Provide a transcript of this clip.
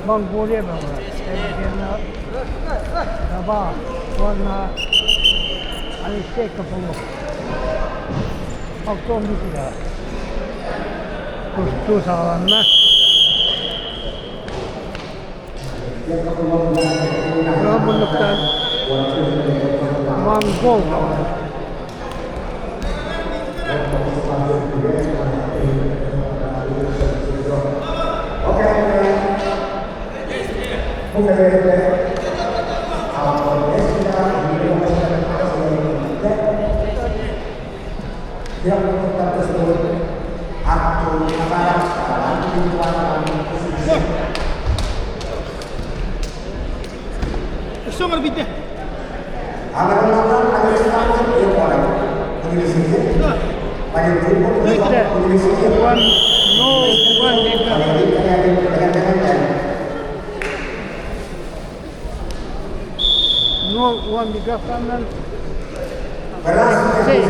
Монголия бөҕө, Таба уонна Алексей Копылов полковник үлэҕэ. Тустуу саҕаланна. Бөҕө муннуктан монгол бөҕө. 0 1 мегафоннан Алексей.